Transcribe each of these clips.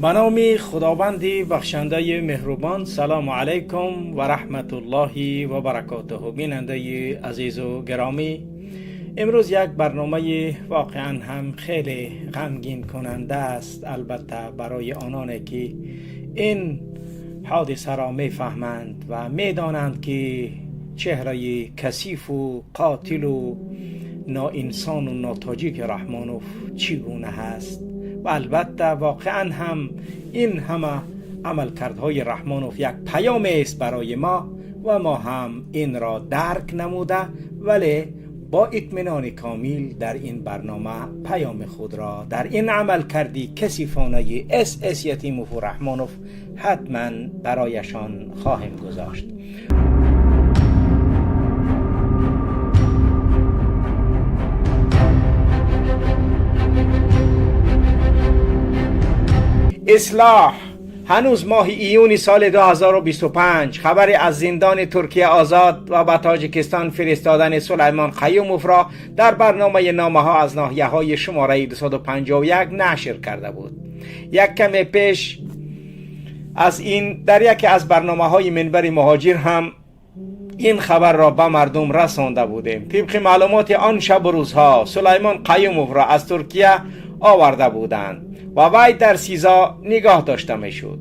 Ба номи Худованди бахшандаи меҳрубон. Салому алайкум ва раҳматуллоҳи ва баракотуҳ. Бинандаи азизу гиромӣ, имрӯз як барномаи воқеан ҳам хеле ғамгинкунанда аст, албатта барои ононе ки ин ҳодисаро мефаҳманд ва медонанд, ки чеҳраи касифу қотилу ноинсону нотоҷики Раҳмонов чӣ гуна ҳаст. Ва албатта воқеан ҳам ин ҳама амалкардҳои Раҳмонов як паёмест барои мо ва мо ҳам инро дарк намуда, вале бо итминони комил дар ин барнома паёми худро дар ин амалкарди касифонаи С С Ятимову Раҳмонов ҳатман барояшон хоҳем гузошт. Ислоҳ ҳанӯз моҳи июни соли 2025 хабаре аз зиндони Туркия озод ва ба Тоҷикистон фиристодани Сулаймон Қаюмовро дар барномаи номаҳо аз ноҳияҳои шумораи 251 нашр карда буд. Як каме пеш аз ин дар яке аз барномаҳои Минбари муҳоҷир ҳам ин хабарро ба мардум расонда будем. Тибқи маълумоти он шабу рӯзҳо, Сулаймон Қаюмовро аз Туркия оварда буданд ва вай дар СИЗО нигоҳ дошта мешуд.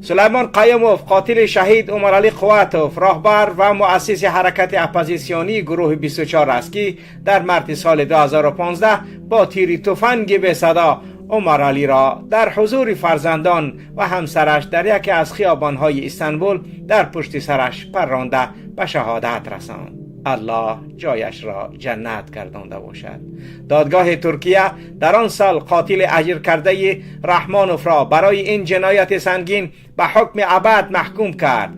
Сулаймон Қаюмов қотили шаҳид Умаралӣ Қувватов, роҳбар ва муассиси ҳаракати оппозитсионии гурӯҳи 24 аст, ки дар марти соли 2015 бо тири туфанги бесадо Умаралиро дар ҳузури фарзандон ва ҳамсараш дар яке аз хиёбонҳои Истанбул дар пушти сараш парронда ба шаҳодат расонд. Аллоҳ ҷояшро ҷаннат гардонда бошад. Додгоҳи Туркия дар он сол қотили аҷиркардаи Раҳмоновро барои ин ҷинояти сангин ба ҳукми абад маҳкум кард.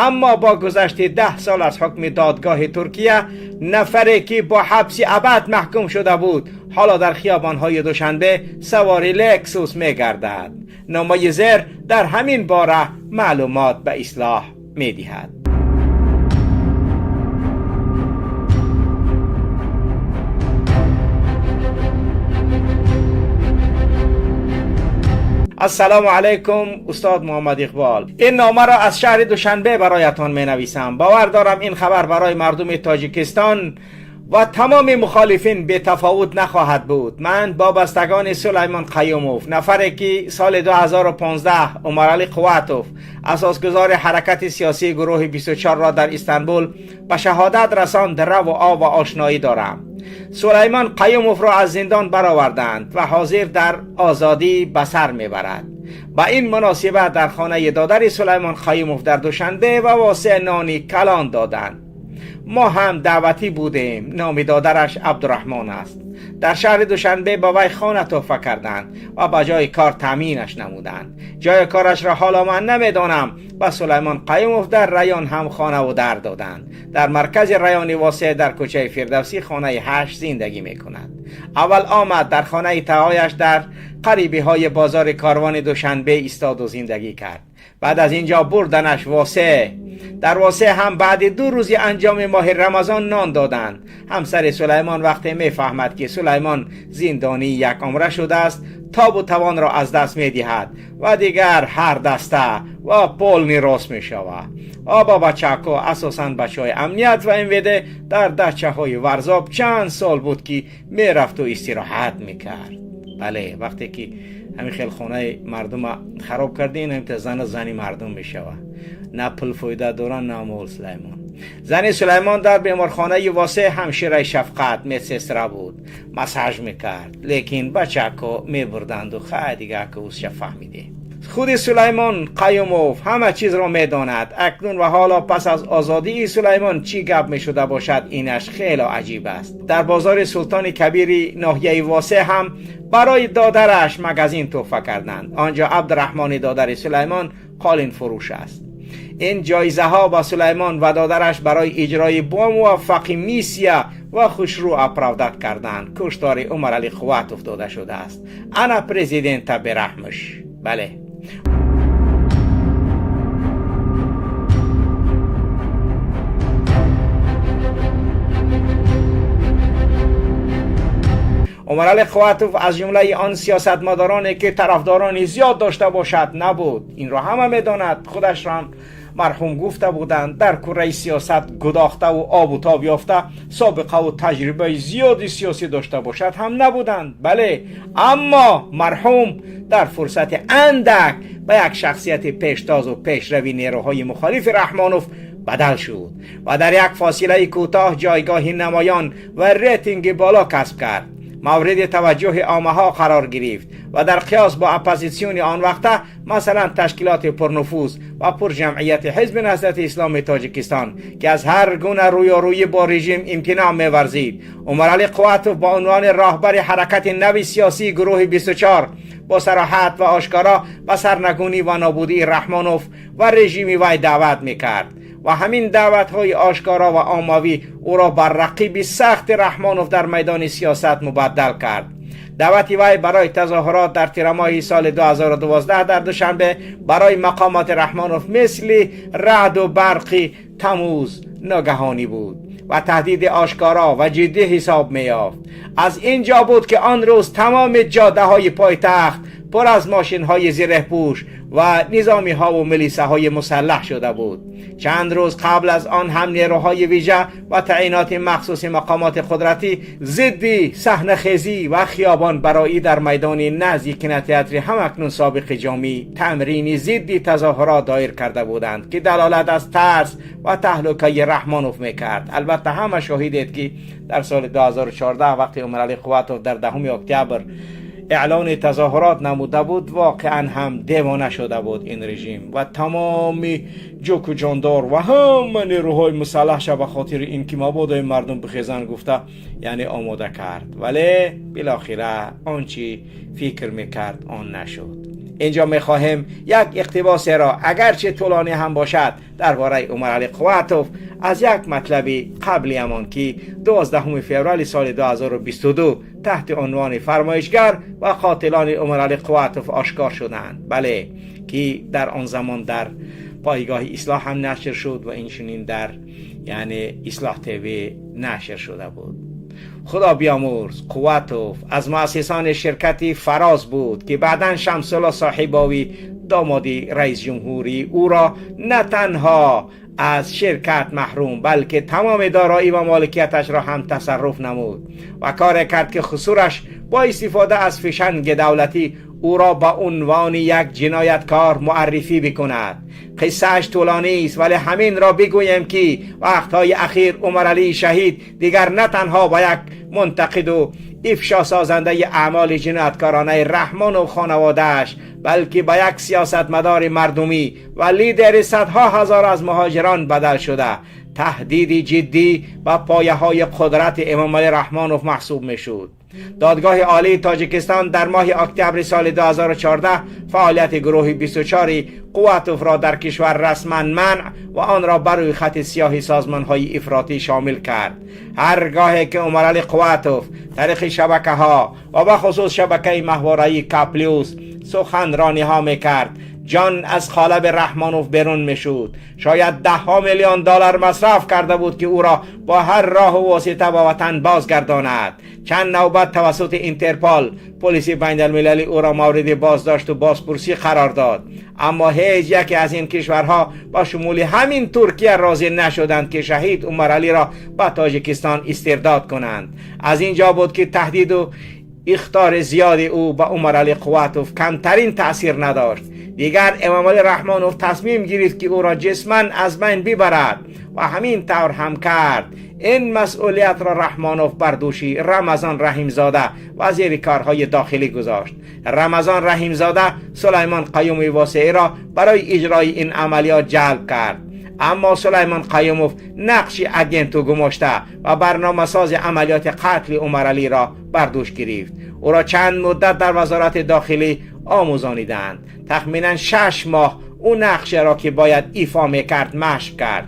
Аммо бо гузашти 10 сол аз ҳукми додгоҳи Туркия, нафаре ки бо ҳабси абад маҳкум шуда буд, ҳоло дар хиёбонҳои Душанбе савори Лексус мегардад. Номаи зер дар ҳамин бора маълумот ба Ислоҳ медиҳад. Ассалому алайкум, устод Муҳаммад Иқбол. Ин номаро аз шаҳри Душанбе бароятон менависам. Бовар дорам, ин хабар барои мардуми Тоҷикистон ва тамоми мухолифин бетафовут нахоҳад буд. Ман бо бастагони Сулаймон Қаюмов, нафаре ки соли 2015 Умаралӣ Қувватов, асосгузори ҳаракати сиёсии гурӯҳи 24-ро дар Истанбул ба шаҳодат расонд, раву ова ошноӣ дорам. Сулаймон Қаюмовро аз зиндон бароварданд ва ҳозир дар озодӣ ба сар мебарад. Ба ин муносибат дар хонаи додари Сулаймон Қаюмов дар Душанбе ва Восеъ нони калон доданд. Мо ҳам даъватӣ будем. Номи додараш Абдураҳмон аст. Дар шаҳри Душанбе ба вай хона тӯҳфа карданд ва ба ҷои кор таъминаш намуданд. Ҷои корашро ҳоло ман намедонам. Ба Сулаймон Қаюмов дар район ҳам хонаву дар доданд. Дар маркази райони Восеъ, дар кӯчаи Фирдавсӣ, хонаи 8 зиндагӣ мекунад. Аввал омад, дар хонаи таояш дар қарибиҳои бозори Корвони Душанбе истоду зиндагӣ кард. Баъд аз ин ҷо бурданаш Восеъ. Дар Восеъ ҳам баъди 2 рӯзи анҷоми моҳи Рамазон нон доданд. Ҳамсари Сулаймон вақте мефаҳмад, ки Сулаймон зиндонии якумра шудааст, тобу тавонро аз даст медиҳад ва дигар ҳар даста ва полный рост мешавад. Оба бачако, асосан бачаҳои амният ва МВД, дар дачаҳои Варзоб чанд сол буд, ки мерафту истироҳат мекард. Бале, вақте ки ҳамин хел хонаи мардума хароб кардӣ, ҳамин зана зани мардум мешавад. На пул фоида доран, на мол. Сулаймон, зани Сулаймон дар беморхонаи Восеъ ҳамшираи шафқат, медсестра буд, массаж мекард. Лекин бачако мебурданду хай, дига ка узша фаҳмиде. Худи Сулаймон Қаюмов ҳама чизро медонад. Акнун ва ҳоло пас аз озодии Сулаймон чӣ гап мешуда бошад, инаш хело аҷиб аст. Дар бозори Султони Кабири ноҳияи Восеъ ҳам барои додараш магазин тӯҳфа карданд. Он ҷо Абдураҳмони додари Сулаймон қолин фурӯш аст. Ин ҷоизаҳо ба Сулаймон ва додараш барои иҷрои бомуваффақи миссия ва хушрӯ оправдать карданд куштори Умаралӣ Қувватов дода шудааст. Ана президента бераҳмш, бале. Умаралӣ Қувватов аз ҷумлаи он сиёсатмадороне ки тарафдорони зиёд дошта бошад набуд. Инро ҳама медонад, худашро ҳам марҳум гуфта буданд. Дар кураи сиёсат гудохтаву обу тоб ёфта, собиқаву таҷрибаи зиёди сиёсӣ дошта бошад ҳам набуданд. Бале, аммо марҳум дар фурсати андак ба як шахсияти пештозу пешрави нерӯҳои мухолифи Раҳмонов бадал шуд ва дар як фосилаи кӯтоҳ ҷойгоҳи намоён ва рейтинги боло касб кард, мавриди таваҷҷӯҳи оммаҳо қарор гирифт ва дар қиёс бо оппозитсиони он вақта, масалан, ташкилоти пурнуфуз ва пурҷамъияти Ҳизби Наҳзати Исломи Тоҷикистон, ки аз ҳар гуна рӯёрӯӣ бо режим имтиноъ меварзид, Умаралӣ Қувватов ба унвони роҳбари ҳаракати нави сиёсии гурӯҳи 24 бо сароҳат ва ошкоро ба сарнагунӣ ва нобудии Раҳмонов ва режими вай даъват мекард ва ҳамин даъватҳои ошкоро ва оммавӣ ӯро бар рақиби сахти Раҳмонов дар майдони сиёсат мубаддал кард. Даъвати вай барои тазоҳурот дар тирамоҳи соли 2012 дар Душанбе барои мақомоти Раҳмонов мисли раъду барқи тамӯз ногаҳонӣ буд ва таҳдиди ошкоро ва ҷиддӣ ҳисоб меёфт. Аз ин ҷо буд, ки он рӯз тамоми ҷодаҳои пойтахт пур аз мошинҳои зиреҳпӯш ва низомиҳову милисаҳои мусаллаҳ шуда буд. Чанд рӯз қабл аз он ҳам нерӯҳои вижа ва таъиноти махсуси мақомоти қудратӣ зидди саҳнахезӣ ва хиёбонбароӣ дар майдони назди кинотеатри ҳамакнун собиқи Ҷомӣ тамрини зидди тазоҳурот доир карда буданд, ки далолат аз тарс ва таҳлукаи Раҳмонов мекард. Албатта, ҳама шоҳидед, ки дар соли 2014 вақте Умаралӣ Қувватов дар 10 октябр эълони тазоҳурот намуда буд, воқеан ҳам девона шуда буд ин режим ва тамоми ҷоку ҷондор ва ҳама нерӯҳои мусаллаҳша ба хотири ин ки мабодои мардум бихезанд гуфта, яъне омода кард. Вале билохира он чӣ фикр мекард, он нашуд. Инҷо мехоҳем як иқтибосеро, агарчи тӯлонӣ ҳам бошад, дар бораи Умаралӣ Қувватов аз як матлаби қаблиамон, ки 12 феврали соли 2022 таҳти унвони «Фармоишгар ва қотилони Умаралӣ Қувватов ошкор шуданд», бале, ки дар он замон дар пойгоҳи Ислоҳ ҳам нашр шуд ва инчунин дар, яъне, Ислоҳ ТВ нашр шуда буд. Худо биёмурз, Қувватов аз муассисони ширкати Фароз буд, ки баъдан Шамсулло Соҳибовӣ, домоди раис ҷумҳурӣ, ӯро на танҳо аз ширкат маҳрум, балки тамоми дороӣ ва моликияташро ҳам тасарруф намуд ва коре кард, ки хусураш бо истифода аз фишанги давлатӣ ӯро ба унвони як ҷинояткор муаррифӣ бикунад. Қиссааш тӯлонист, вале ҳаминро бигӯем, ки вақтҳои ахир Умаралии шаҳид дигар на танҳо ба як мунтақиду ифшосозандаи аъмоли ҷинояткоронаи Раҳмону хонаводааш, балки ба як сиёсатмадори мардумӣ ва лидери садҳо ҳазор аз муҳоҷирон бадал шуда, таҳдиди ҷиддӣ ба пояҳои қудрати Эмомалӣ Раҳмонов маҳсуб мешуд. Додгоҳи олии Тоҷикистон дар моҳи октябри соли 2014 фаъолияти гурӯҳи 24 Қувватовро дар кишвар расман манъ ва онро бар рӯи хати сиёҳи созмонҳои ифротӣ шомил кард. Ҳар гоҳе ки Умаралӣ Қувватов тариқи шабакаҳо ва бахусус шабакаи маҳвораи Каплюс суханрониҳо мекард, ҷон аз қолаби Раҳмонов берун мешуд. Шояд даҳҳо миллион доллар масраф карда буд, ки ӯро бо ҳар роҳу восита ба ватан бозгардонад. Чанд навбат тавассути Интерпол, полиси байналмилалӣ, ӯро мавриди боздошту бозпурсӣ қарор дод, аммо ҳеҷ яке аз ин кишварҳо, ба шумули ҳамин Туркия, розӣ нашуданд, ки шаҳид Умаралиро ба Тоҷикистон истирдод кунанд. Аз ин ҷо буд, ки таҳдиду ихтори зиёди ӯ ба Умаралӣ Қувватов камтарин таъсир надошт. Дигар Эмомалӣ Раҳмонов тасмим гирифт, ки ӯро ҷисман аз байн бибарад ва ҳамин тавр ҳам кард. Ин масъулиятро Раҳмонов бар дӯши Рамазон Раҳимзода, вазири корҳои дохилӣ, гузошт. Рамазон Раҳимзода Сулаймон Қаюми Восеиро барои иҷрои ин амалиёт ҷалб кард, аммо Сулаймон Қаюмов нақши агенту гумошта ва барномасози амалиёти қатли Умаралиро бар дӯш гирифт. Ӯро чанд муддат дар Вазорати дохилӣ омӯзониданд. Тахминан 6 моҳ ӯ нақшеро, ки бояд ифо мекард, машқ кард.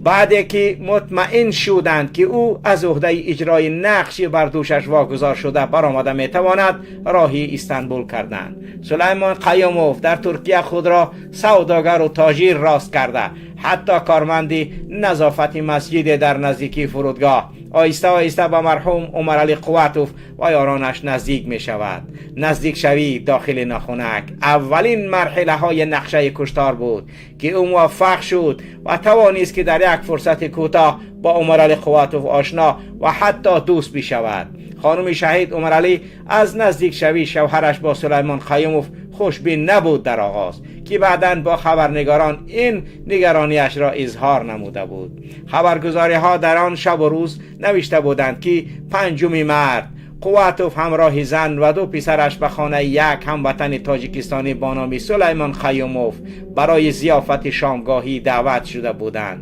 Баъде ки мутмаин шуданд, ки ӯ аз уҳдаи иҷрои нақши бар дӯшаш вогузор шуда баромада метавонад, роҳи Истанбул карданд. Сулаймон Қаюмов дар Туркия худро савдогару тоҷир рост карда, ҳатто корманди назофати масҷиде дар наздикии фурудгоҳ оҳиста оҳиста ба марҳум Умаралӣ Қувватов ва ёронаш наздик мешавад. Наздик шавӣ дохили нохунак аввалин марҳилаҳои нақшаи куштор буд, ки ӯ муваффақ шуд ва тавонист, ки дар як фурсати кӯтоҳ бо Умаралӣ Қувватов ошно ва ҳатто дӯст бишавад. Хонуми шаҳид Умаралӣ аз наздикшавии шавҳараш бо Сулаймон Қаюмов хушбин набуд дар оғоз, ки баъдан бо хабарнигорон ин нигарониашро изҳор намуда буд. Хабаргузориҳо дар он шабу рӯз навишта буданд, ки 5-уми март Қувватов ҳамроҳи зан ва ду писараш ба хонаи як ҳамватани тоҷикистонӣ бо номи Сулаймон Қаюмов барои зиёфати шомгоҳӣ даъват шуда буданд.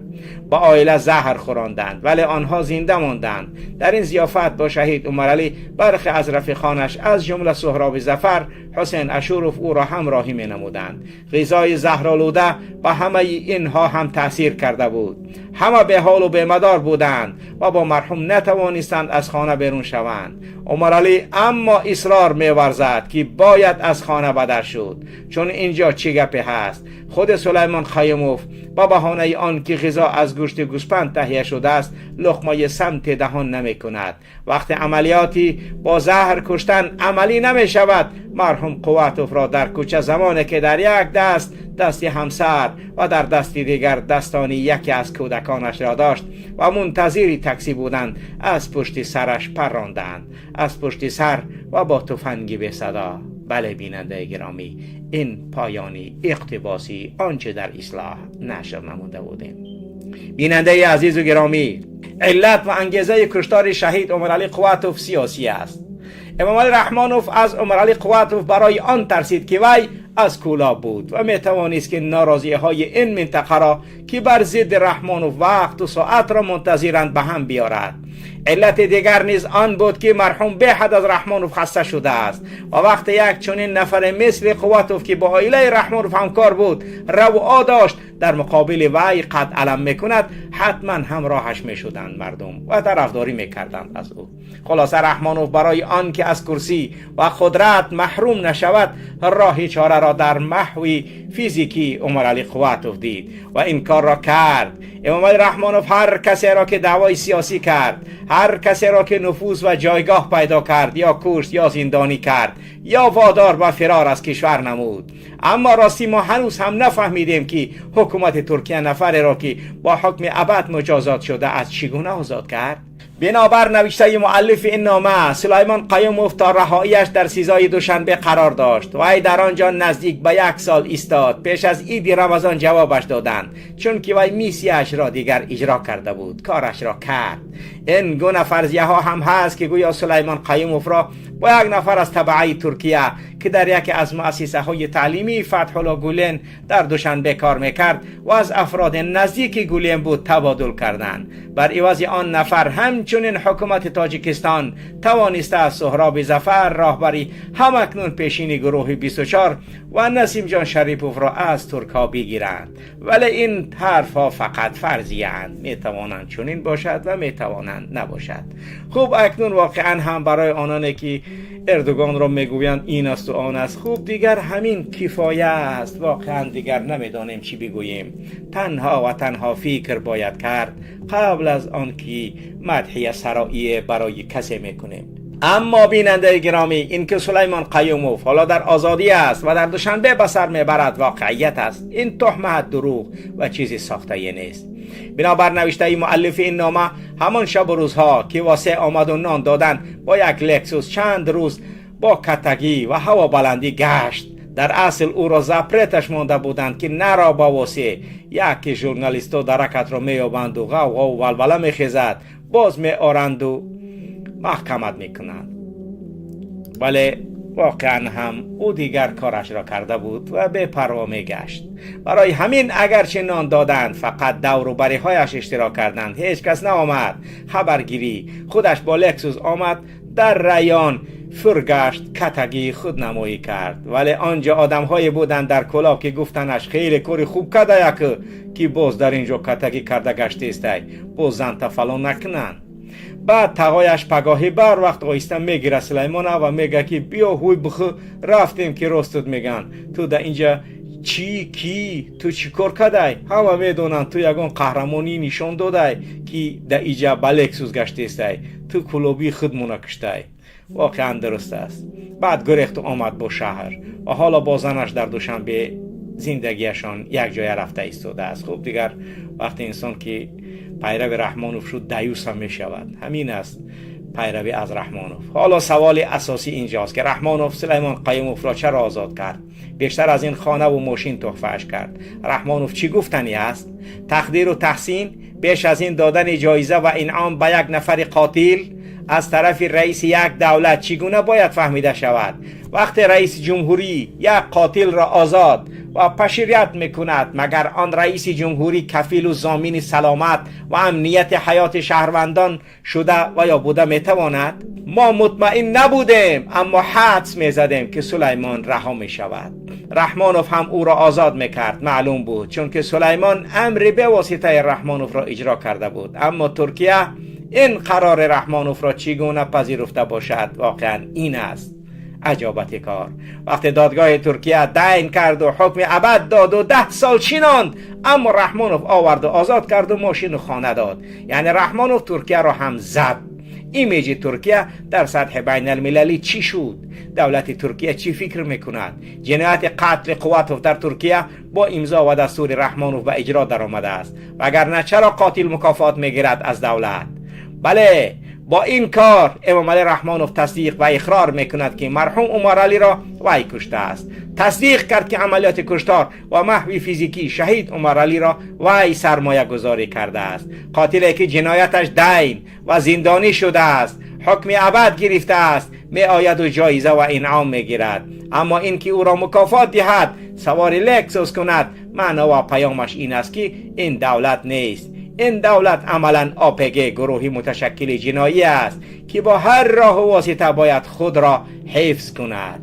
Ба оила заҳр хӯронданд, вале онҳо зинда монданд. Дар ин зиёфат бо шаҳид Умаралӣ бархе аз рафиқонаш, аз ҷумла Суҳроби Зафар, Ҳусен Ашуров ӯро ҳамроҳӣ менамуданд. Ғизои заҳролуда ба ҳамаи инҳо ҳам таъсир карда буд. Ҳама беҳолу бемадор буданд ва бо марҳум натавонистанд аз хона берун шаванд. Умаралӣ аммо исрор меварзад, ки бояд аз хона бадар шуд, чун инҷо чӣ гапе ҳаст. Худи Сулаймон Қаюмов ба баҳонаи он ки ғизо аз гӯшти гӯспанд таҳия шудааст, луқмаи самти даҳон намекунад. Вақти амалиёти бо заҳр куштан амалӣ намешавад, марҳум Қувватовро дар кӯча, замоне ки дар як даст дасти ҳамсар ва дар дасти дигар дастони яке аз кӯдаконашро дошт ва мунтазири таксӣ буданд, аз пушти сараш парронданд, аз пушти сар ва бо туфанги бесадо. Бале, бинандаи гиромӣ, ин поёни иқтибоси он чӣ дар Ислоҳ нашр намуда будем. Бинандаи азизу гиромӣ, иллат ва ангезаи куштори шаҳид Умаралӣ Қувватов сиёсӣ аст. Эмомалӣ Раҳмонов аз Умаралӣ Қувватов барои он тарсид, ки вай аз Кӯлоб буд ва метавонист, ки норозиҳои ин минтақаро, ки бар зидди Раҳмонов вақту соатро мунтазиранд, ба ҳам биёрад. Иллати дигар низ он буд, ки марҳум беҳад аз Раҳмонов хаста шудааст ва вақте як чунин нафаре мисли Қувватов, ки бо оилаи Раҳмонов ҳамкор буд, раву дошт, дар муқобили вай қад алам мекунад, ҳатман ҳамроҳаш мешуданд мардум ва тарафдорӣ мекарданд аз ӯ. Хулоса, Раҳмонов барои он ки аз курсӣ ва қудрат маҳрум нашавад, роҳи чораро дар маҳви физикии Умаралӣ Қувватов дид ва ин корро кард. Эмомалӣ Раҳмонов ҳар касеро ки даъвои сиёсӣ кард, ҳар касеро ки нуфуз ва ҷойгоҳ пайдо кард, ё кушт, ё зиндонӣ кард, ё водор ба фирор аз кишвар намуд. Аммо ростӣ мо ҳанӯз ҳам нафаҳмидем, ки ҳукумати Туркия нафареро, ки бо ҳукми абад муҷозот шуда, аз чӣ гуна озод кард. Бинобар навиштаи муаллифи ин нома, Сулаймон Қаюмов то раҳоияш дар СИЗОи Душанбе қарор дошт. Вай дар он ҷо наздик ба як сол истод. Пеш аз иди Рамазон ҷавобаш доданд, чунки вай миссияшро дигар иҷро карда буд, корашро кард. Ин гуна фарзияҳо ҳам ҳаст, ки гӯё Сулаймон Қаюмовро бо як нафар аз табаъаи Туркия, ки дар яке аз муассисаҳои таълимии Фатҳулло Гулен дар Душанбе кор мекард ва аз афроди наздики Гулен буд, табодул карданд. Бар ивази он нафар ҳамчунин ҳукумати Тоҷикистон тавониста аз Суҳроби Зафар, роҳбари ҳамакнун пешини гурӯҳи 24, ва Насимҷон Шариповро аз туркҳо бигиранд. Вале ин ҳарфҳо фақат фарзияанд, метавонанд чунин бошад ва метавонанд набошад. Хуб, акнун воқеан ҳам барои ононе ки Эрдоганро мегӯянд ин асту он аст, хуб, дигар ҳамин кифоя аст. Воқеан дигар намедонем чӣ бигӯем. Танҳо ва танҳо фикр бояд кард қабл аз он ки мадҳия сароие барои касе мекунем. Аммо, бинандаи гиромӣ, ин ки Сулаймон Қаюмов ҳоло дар озодӣ аст ва дар Душанбе ба сар мебарад, воқеият аст. Ин туҳмат, дурӯғ ва чизи сохтае нест. Бинобар навиштаи муаллифи ин нома, ҳамон шабу рӯзҳо ки Восе омаду нон доданд, бо як Лексус чанд рӯз бо катагӣ ва ҳавобаландӣ гашт. Дар асл ӯро запреташ монда буданд, ки наро ба Восе, яке журналистҳо даракатро меёбанду ғавғову валвала мехезад, боз меоранду маҳкамат мекунанд. Вале воқеан ҳам ӯ дигар корашро карда буд ва бепарво мегашт. Барои ҳамин агарчи нон доданд, фақат давру бариҳояш иштирок карданд, ҳеҷ кас наомад хабаргирӣ. Худаш бо Лексус омад, дар район фургашт, катагии худнамоӣ кард. Вале он ҷо одамҳое буданд дар Кӯлоб, ки гуфтанаш: «Хеле кори хуб кардаяк, ки боз дар ин ҷо катагӣ карда гаштестай, боз занта фалон накунанд». Баъд тағояш пагоҳӣ бар вақт оҳиста мегирад Сулаймона ва мега, ки биё ҳуй бихӯ, рафтем, ки ростут меган, ту да инҷа Чӣ, кӣ, ту чӣ кор кадай? Ҳама медонанд, ту ягон қаҳрамонӣ нишон додай, ки да иҷа ба Лексус гаштестай? Ту кулобии худмона куштай. Воқеан дуруст аст. Баъд гурехту омад бо шаҳр ва ҳоло бо занаш дар Душанбе зиндагиашон якҷоя рафта истодааст. Хуб, дигар вақте инсон ки пайрави Раҳмонов шуд, даюс ҳам мешавад. Ҳамин аст пайравӣ аз Раҳмонов. Ҳоло саволи асосӣ инҷост, ки Раҳмонов Сулаймон Қаюмовро чаро озод кард? Бештар аз ин хонаву мошин тӯҳфааш кард. Раҳмонов чӣ гуфтанӣ аст? Тақдиру таҳсин беш аз ин додани ҷоиза ва инъом ба як нафари қотил аз тарафи раиси як давлат чӣ гуна бояд фаҳмида шавад? Вақте раиси ҷумҳурӣ як қотилро озод ва поощрять мекунад, магар он раиси ҷумҳурӣ кафилу зомини саломат ва амнияти ҳаёти шаҳрвандон шуда ва ё буда метавонад? Мо мутмаин набудем, аммо ҳадс мезадем, ки Сулаймон раҳо мешавад. Раҳмонов ҳам ӯро озод мекард, маълум буд, чунки Сулаймон амри бевоситаи Раҳмоновро иҷро карда буд. Аммо Туркия ин қарори Раҳмоновро чӣ гуна пазируфта бошад? Воқеан ин аст аҷобати кор. Вақте додгоҳи Туркия дайн карду ҳукми абад доду 10 сол шинонд, аммо Раҳмонов оварду озод карду мошину хона дод. Яъне Раҳмонов Туркияро ҳам зад. Имиҷи Туркия дар сатҳи байналмилалӣ чӣ шуд? Давлати Туркия чӣ фикр мекунад? Ҷинояти қатли Қувватов дар Туркия бо имзо ва дастури Раҳмонов ба иҷро даромадааст, вагарна чаро қотил мукофот мегирад аз давлат? Бале, бо ин кор Эмомалӣ Раҳмонов тасдиқ ва иқрор мекунад, ки марҳум Умаралиро вай куштааст. Тасдиқ кард, ки амалиёти куштор ва маҳви физикии шаҳид Умаралиро вай сармоягузорӣ кардааст. Қотиле ки ҷинояташ дайн ва зиндонӣ шудааст, ҳукми абад гирифтааст, меояду ҷоиза ва инъом мегирад. Аммо ин ки ӯро мукофот диҳад, савори Лексус кунад, маъно ва паёмаш ин аст, ки ин давлат нест. Ин давлат амалан ОПГ, гурӯҳи муташаккили ҷиноӣ аст, ки бо ҳар роҳу восита бояд худро ҳифз кунад.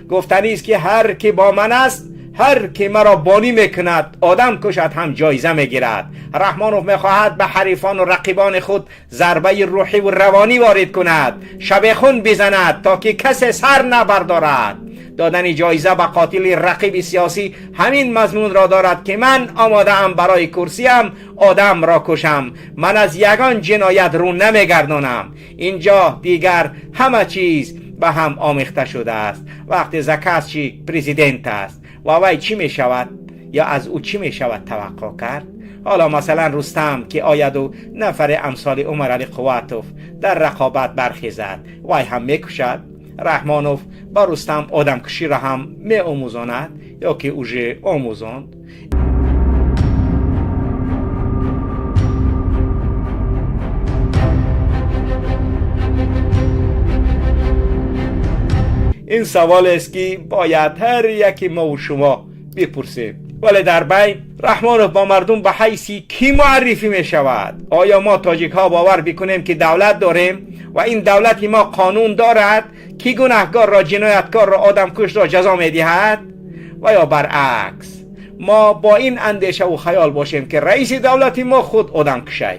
Гуфтанист, ки ҳар ки бо ман аст, ҳар ки маро бонӣ мекунад, одам кушад ҳам ҷоиза мегирад. Раҳмонов мехоҳад ба ҳарифону рақибони худ зарбаи рӯҳиву равонӣ ворид кунад, шабехун бизанад, то ки касе сар набардорад. Додани ҷоиза ба қотили рақиби сиёсӣ ҳамин мазмунро дорад, ки ман омодаам барои курсиям одамро кушам, ман аз ягон ҷиноят рӯ намегардонам. Инҷо дигар ҳама чиз ба ҳам омехта шудааст. Вақте заказчик президент аст ва вай чӣ мешавад ё аз ӯ чӣ мешавад таваққӯъ кард? Ҳоло масалан Рустам ки ояду нафари амсоли Умарали Қувватов дар рақобат бархезад, вай ҳам мекушад. Раҳмонов ба Рустам одамкуширо ҳам меомӯзонад ё ки уже омӯзонд. Ин саволест, ки бояд ҳар яки мову шумо бипурсем. Вале дар байн Раҳмонов бо мардум ба ҳайси кӣ муаррифӣ мешавад? Оё мо тоҷикҳо бовар бикунем, ки давлат дорем ва ин давлати мо қонун дорад, ки гунаҳкорро, ҷинояткорро, одамкушро ҷазо медиҳад? Ва ё баръакс, мо бо ин андешаву хаёл бошем, ки раиси давлати мо худ одамкушай?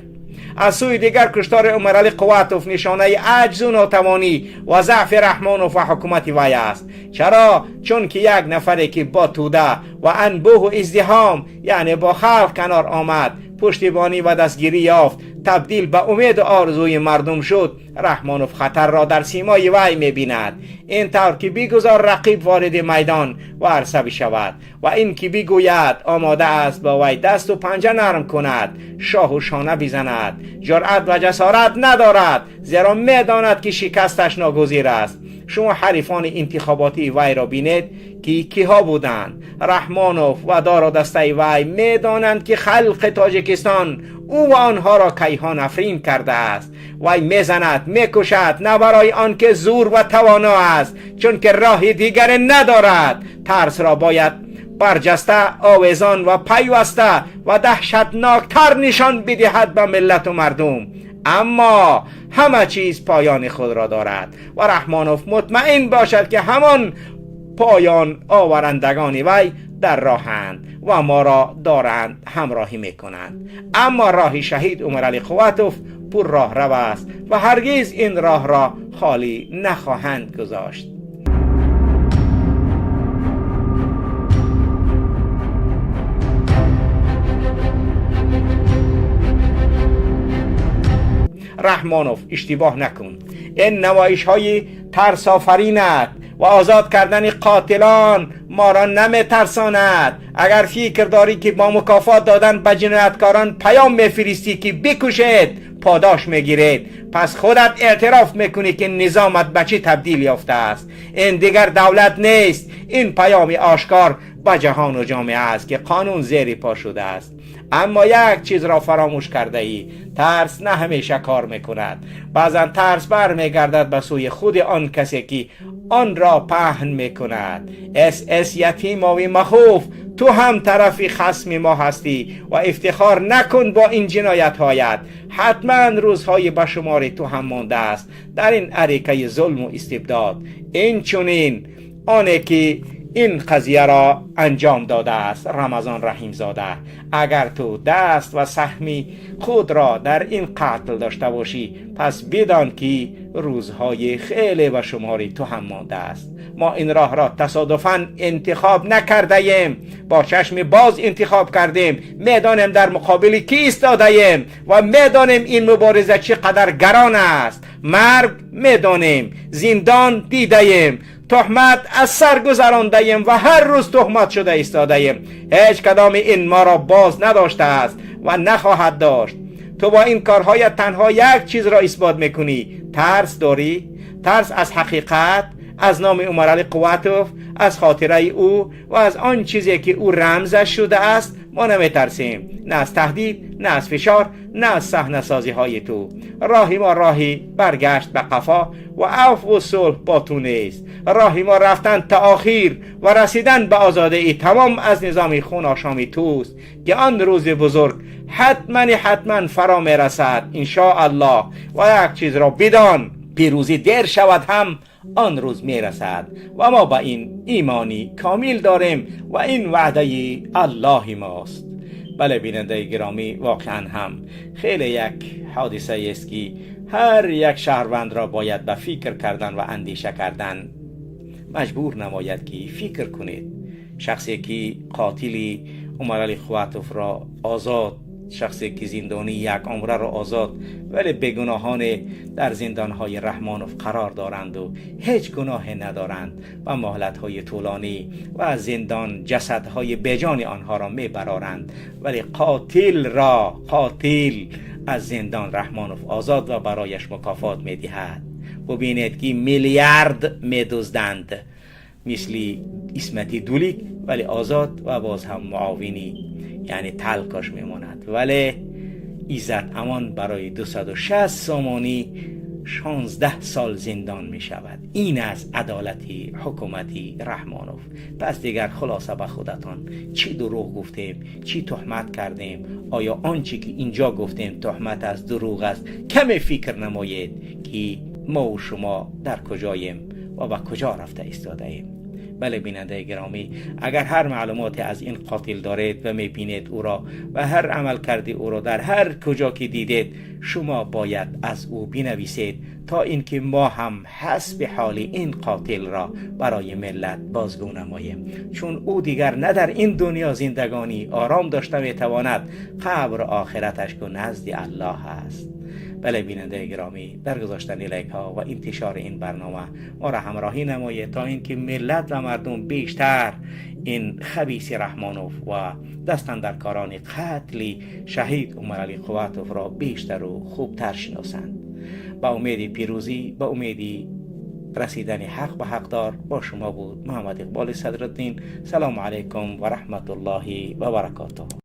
Аз сӯи дигар, куштори Умаралӣ Қувватов нишонаи аҷзу нотавонӣ ва заъфи Раҳмонов ва ҳукумати вай аст. Чаро? Чунки як нафаре, ки бо тӯда ва анбӯҳу издиҳом, яъне бо халқ канор омад, пуштибонӣ ва дастгирӣ ёфт, табдил ба умеду орзуи мардум шуд, Раҳмонов хатарро дар симои вай мебинад. Ин тавр ки бигузор рақиб вориди майдон ва арса бишавад ва ин ки бигӯяд омода аст бо вай дасту панҷа нарм кунад, шоҳу шона бизанад, ҷуръат ва ҷасорат надорад, зеро медонад, ки шикасташ ногузир аст. Шумо ҳарифони интихоботии вайро бинед, ки киҳо буданд. Раҳмонов ва дору дастаи вай медонанд, ки халқи Тоҷикистон ӯ ва онҳоро кайҳо нафрин кардааст. Вай мезанад, мекушад на барои он ки зур ва тавоно аст, чунки роҳи дигаре надорад. Тарсро бояд барҷаста, овезон ва пайваста ва даҳшатноктар нишон бидиҳад ба миллату мардум. Аммо ҳама чиз поёни худро дорад ва Раҳмонов мутмаин бошад, ки ҳамон поён оварандагони вай дар роҳанд ва моро доранд ҳамроҳӣ мекунанд. Аммо роҳи шаҳид Умаралӣ Қувватов пурроҳрав аст ва ҳаргиз ин роҳро холӣ нахоҳанд гузошт. Раҳмонов иштибоҳ накун. Ин намоишҳои тарсофаринат ва озод кардани қотилон моро наметарсонад. Агар фикр дорӣ, ки бо мукофот додан ба ҷинояткорон паём мефиристӣ, ки бикушед, подош мегиред, пас худат эътироф мекунӣ, ки низомат ба чӣ табдил ёфтааст. Ин дигар давлат нест. Ин паёми ошкор ба ҷаҳону ҷомеа аст, ки қонун зери по шудааст. Аммо як чизро фаромӯш кардаӣ: тарс на ҳамеша кор мекунад. Баъзан тарс бармегардад ба сӯи худи он касе, ки онро паҳн мекунад. Эс эс Ятимови махуф, ту ҳам тарафи хасми мо ҳастӣ ва ифтихор накун бо ин ҷиноятҳоят. Ҳатман рӯзҳои ба шумори ту ҳам мондааст дар ин арикаи зулму истибдод. Инчунин оне ки ин қазияро анҷом додааст, Рамазон Раҳимзода, агар ту даст ва саҳми худро дар ин қатл дошта бошӣ, пас бидон, ки рӯзҳои хеле ба шумори ту ҳам мондааст. Мо ин роҳро тасодуфан интихоб накардаем, бо чашми боз интихоб кардем. Медонем, дар муқобили кӣ истодаем, ва медонем, ин мубориза чӣ қадар гарон аст. Марг медонем, зиндон дидаем, туҳмат аз сар гузарондаем ва ҳар рӯз туҳмат шуда истодаем. Ҳеҷ кадоми ин моро боз надоштааст ва нахоҳад дошт. Ту бо ин корҳоят танҳо як чизро исбот мекунӣ: тарс дорӣ, тарс аз ҳақиқат, аз номи Умаралӣ Қувватов, аз хотираи ӯ ва аз он чизе, ки ӯ рамзаш шудааст. Мо наметарсем, на аз таҳдид, на аз фишор, на аз саҳнасозиҳои ту. Роҳи мо роҳи баргашт ба қафо ва афву сулҳ бо ту нест. Роҳи мо рафтан то охир ва расидан ба озодаи тамом аз низоми хуношоми туст, ки он рӯзи бузург ҳатмани ҳатман фаро мерасад, иншоаллоҳ. Ва як чизро бидон: пирӯзӣ дер шавад ҳам, он рӯз мерасад ва мо ба ин имони комил дорем ва ин ваъдаи Аллоҳи мост. Бале, бинандаи гиромӣ, воқеан ҳам хеле як ҳодисаест, ки ҳар як шаҳрвандро бояд ба фикр кардан ва андеша кардан маҷбур намояд, ки фикр кунед: шахсе ки қотили Умаралӣ Қувватовро озод, шахсе ки зиндонии як умраро озод, вале бегуноҳоне дар зиндонҳои Раҳмонов қарор доранду ҳеҷ гуноҳе надоранд ва муҳлатҳои тӯлонӣ ва аз зиндон ҷасадҳои беҷони онҳоро мебароранд, вале қотилро, қотил аз зиндон Раҳмонов озод ва барояш мукофот медиҳад. Бубинед, ки миллиард медузданд, мисли Исмати Дулик, вале озод ва боз ҳам муовини, яъне талкаш мемонад. Вале Иззат Амон барои 260 сомонӣ 16 сол зиндон мешавад. Ин аст адолати ҳукумати Раҳмонов. Пас дигар хулоса ба худатон: чӣ дурӯғ гуфтем, чӣ туҳмат кардем? Оё он чӣ ки инҷо гуфтем туҳмат аст, дурӯғ аст? Каме фикр намоед, ки мо шумо дар куҷоем ва ба куҷо рафта истодаем. Бале, бинандаи гиромӣ, агар ҳар маълумоте аз ин қотил доред ва мебинед ӯро ва ҳар амалкарди ӯро дар ҳар куҷо ки дидед, шумо бояд аз ӯ бинависед, то инки мо ҳам ҳасби ҳоли ин қотилро барои миллат бозгӯ намоем, чун ӯ дигар на дар ин дунё зиндагонӣ ором дошта метавонад, қабр охираташ ку назди Аллоҳ аст. Бале, бинандаи гиромӣ, дар гузоштани лайкҳо ва интишори ин барнома моро ҳамроҳӣ намоед, то инки миллат ва мардум бештар ин хабиси Раҳмонов ва дастандаркорони қатли шаҳид Умаралӣ Қувватовро бештару хубтар шиносанд. Ба умеди пирӯзӣ, ба умеди расидани ҳақ ба ҳақдор, бо шумо буд Муҳаммад Иқболи Садриддин. Салому алайкум ва раҳматуллоҳи ва баракотуҳ.